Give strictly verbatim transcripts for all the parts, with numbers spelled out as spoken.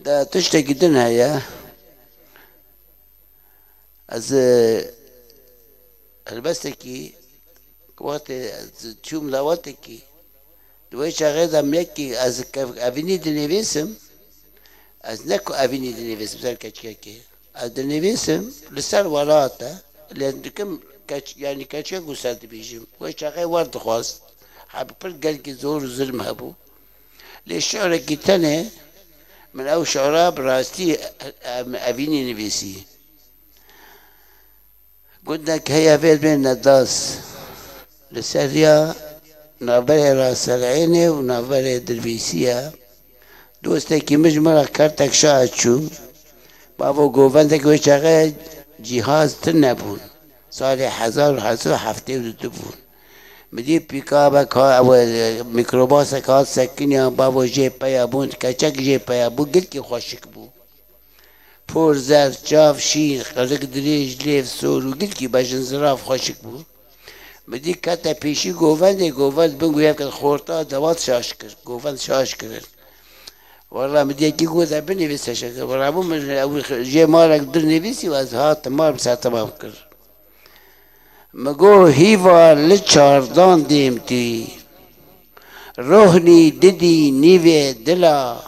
De tiştekî din heye. Ez, e, helbestekî, wextê ez çûm lawetekî, di wê çaxê de mekî ez ke-, evînî dinivîsim, ez ne ku evînî dinivîsim ser keçikekê. Ez dinivîsim li ser welat e, lê dikim keç-, yanî keçikek û ser dibîjim. Wê çaxê wer dixwast. Heb pir gelkî zor û zilm hebû. Lê şi'rekî tenê min ew şi'ra bi rastî, em, evînî nivîsî. Gundek heye vê bên Nedas. Li ser riya navberê Rasel'înê û navberê Dilvîsî ye. Dostekî min ji min re kertek şa çû. Bavo govendek wê çaxê cîhaz tune bûn. Salê hezar û heşt sed û heftê û du bûn. Min dî pîkabek ha, ew, e, mîkrobasek hat sekiniyan, bavo jê peya bûn, keçek jê peya bû, gilkî xweşik bû. Por zer, çav şîn, qerik dirêj, lêv sor û gilkî bejin zirav xweşik bû. Min dî kete pêşî govendê, govend bin guhevket xorta, dewat şaş kir. Govend şaş kirin. Wela min dî yekî got, "E, binivîse şekir." Wela bû min ew jê marek dir nivîsî û ez hatim mar, min ser temam kir. Mi got, "Hîva li çardan dêm tu yî. Rohnî didî nîvê dila.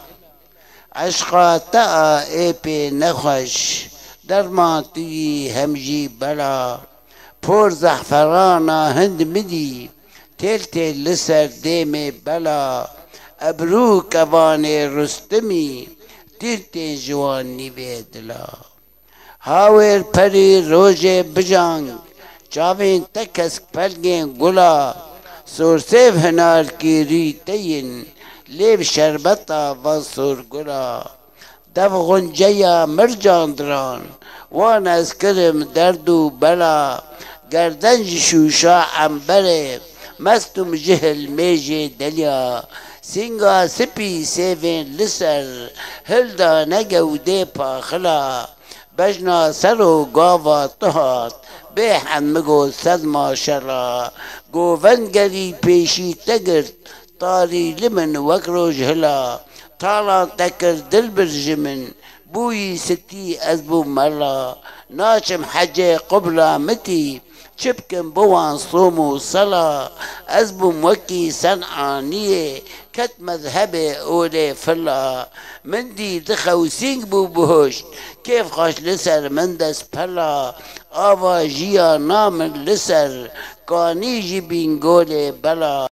Eşqa te a ê pê nexweş. Derman tu yî hem jî bela. Por zehferana hind midî. Têl têl li ser dêmê bela. Ebrû kevanê Rustimî. Tîr tên ji wan nîvê dila." Hawêr perî rojê bijang, çavên te kesk pelgên gula, sorsêv hinarkî rî te yin, lêv şerbeta van sorgula. Dev xunceya mircan diran, wan ez kirim derd û bela, gerden ji şûşa emberê, mestûm ji hilmêjê deliya, sînga spî sêvên li ser, hilda ne gewdê paxila. Bejna ser û gava tu hat, bêhend min got sed maşela. Govend gerî pêşî te girt, tarî li min wek roj hila. Talan te kir dilbir ji min, bûyî sitî ez bûm mela. Naçim hecê qubla mitî, çi bikim bi wan som û sela. Ez bûm wekî Sen'aniyê, ket mezhebê olê fila. Min dî dixew sîng bû bihuşt, kêf xweş li ser min dest pela. Ava jiyana min li ser, kanî ji bîngolê bela.